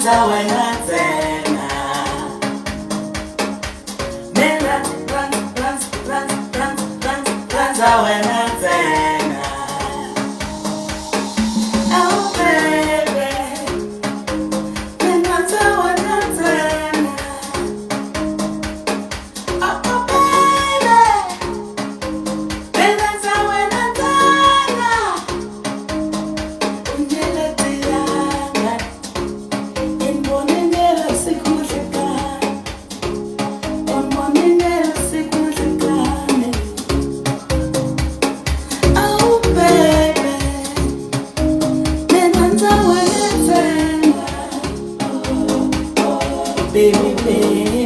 rhandza wena ntsena. Mina rhandza, rhandza, rhandza, rhandza, rhandza, rhandza wena ntsena. Oh baby, mina rhandza wena ntsena. Oh, oh baby, mina rhandza wena ntsena. Unyeleti yanga, imboningela usiku nhlekani, imboningela usiku nhlekani. Oh baby, mina rhandza wena ntsena. Baby, baby,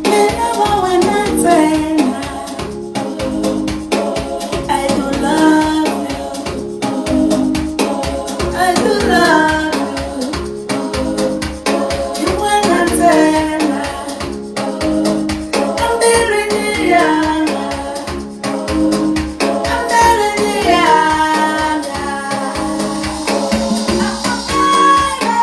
mina va wena ntsena. I do love you, I do love you. Hi wena ntsena, embilwini yanga, embilwini yanga. Oh, baby.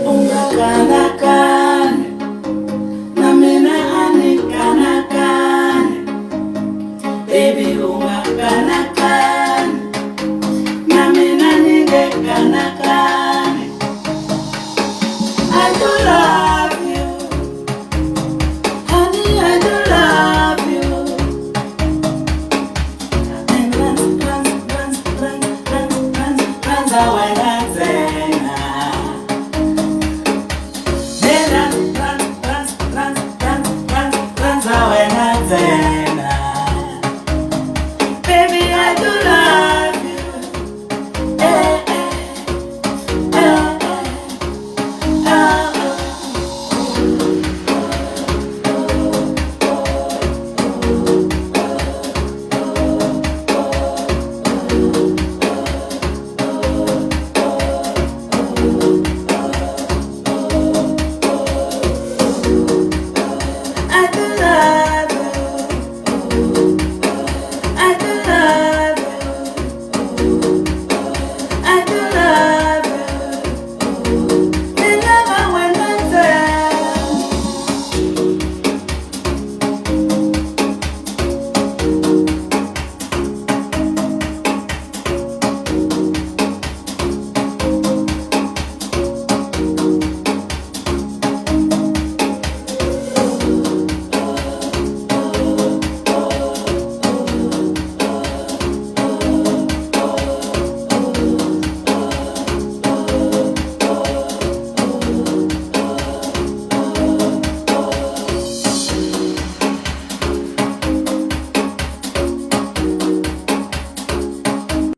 U nga